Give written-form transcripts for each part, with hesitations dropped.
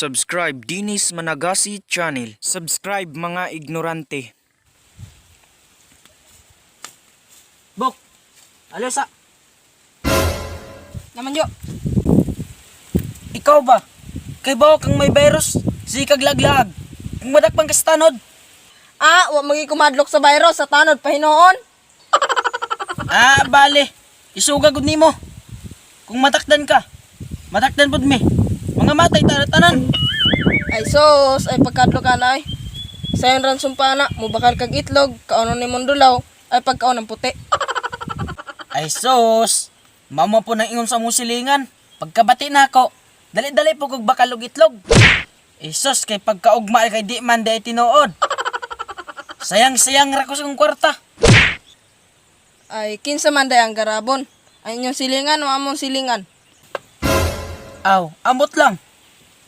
Subscribe Dinis Managasi Channel. Subscribe mga ignorante. Bok, alo sa. Naman yo. Ikaw ba? Kay ba kang may virus? Sikag laglag. Kung madakpan ka sa tanod. Ah, wa magi kumadlok sa virus sa tanod pahinoon. Ah, bale. Isuga gud nimo. Kung matakdan ka, matakdan pud mi. Mga matay tanan. Ay sos, ay pagkadlok ka na ay. Sayon ran sumpana, mubakal kag itlog, kaunon ni mundulaw, ay pagkaon ng puti. Ay sos, mama po nang ingon sa mong silingan. Pagkabati na ako, dali-dali po kog bakalog itlog. Eh sos, kay pagkaugma ay kay di man di ay tinuod. Sayang-sayang ra ko sa kong kwarta. Ay kinsa man day ang garabon. Ay inyong silingan o among silingan. Aw, amot lang.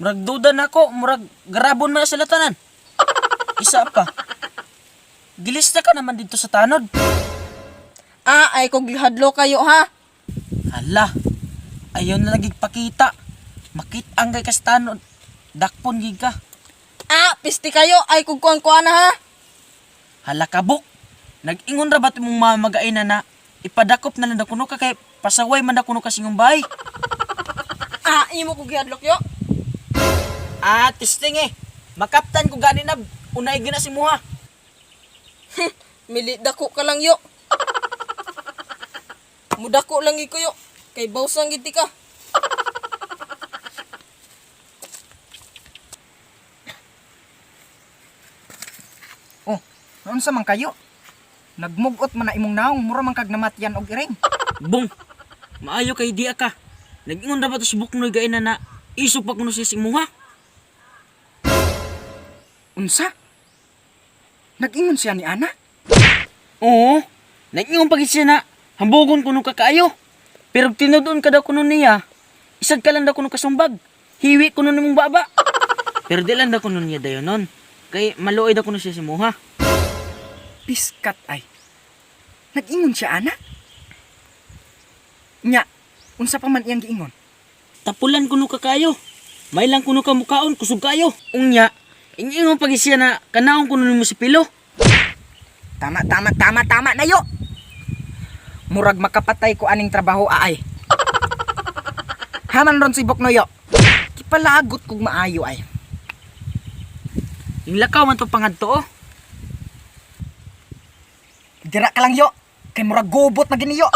Murag duda na ako, murag garabon man na sila tanan. Isa pa. Gilista ka naman dito sa tanod. Ah, ay kog hadlo kayo ha. Hala, ayaw na lagi pakita. Makit ang kay ka sa tanod. Dakpon gig ka. Ah, pisti kayo ay kog kuan kuan na ha. Hala kabuk. Nag-ingon ra ba imong mamagaina na ipadakop na lang daw kuno ka kay pasaway man daw kuno ka singong bahay. Ah, imo kog gihadlok yo. Ah, testing eh. Makaptan ko gani na unay gina si muha. Mili dako ka lang yo. Mudako lang gid ko yo. Kay bawsang gid ti ka. Oh, naunsa man kayo? Nagmugot man na imong naong, mura man kag namatyan og iring. Bong, maayo kay diya ka. Nag-ingon ra ba to si Buknoy gaina na isog pa kuno siya sa imuha? Unsa? Nag-ingon siya ni Ana? Oo. Nag-ingon pa gid siya na hambugon kuno ka kaayo. Pero tinudoon ka daw kuno niya, isag ka lang daw kuno kasumbag. Hiwi kuno nimong baba. Pero di lang daw kuno niya dayon nun. Kay maluoy daw kuno siya sa imuha. Piskat ay. Nag-ingon siya ana? Nya, unsa pa man iyang giingon? Tapulan kuno ka kaayo. May lang kuno ka mukaon, kusog kaayo. Unya, ingingon pa gid siya na kanaon kuno nimo si Pilo. Tama, tama, tama, tama na yo. Murag makapatay ko aning trabaho aay. Haman ron si Boknoyo. Kipalagot kog maayo ay. Yung lakaw man to pangadto oh. Dira ka lang yo. Kay murag gobot na gini yo.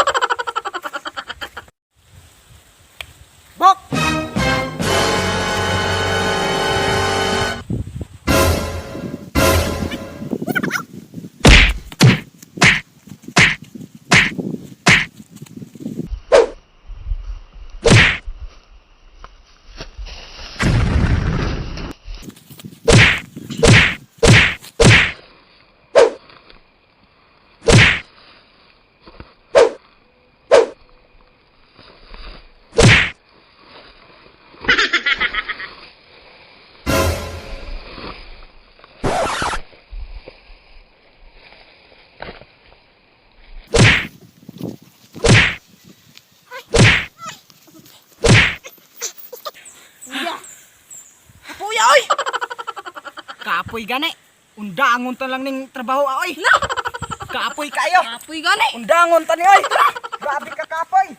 Bok! Puya oy. Kapoy gani. Undangon ta lang ning trabaho aoy. Kapoy kayo. Apoy gani. Undangon ta ni oy. Grabe ka kapoy.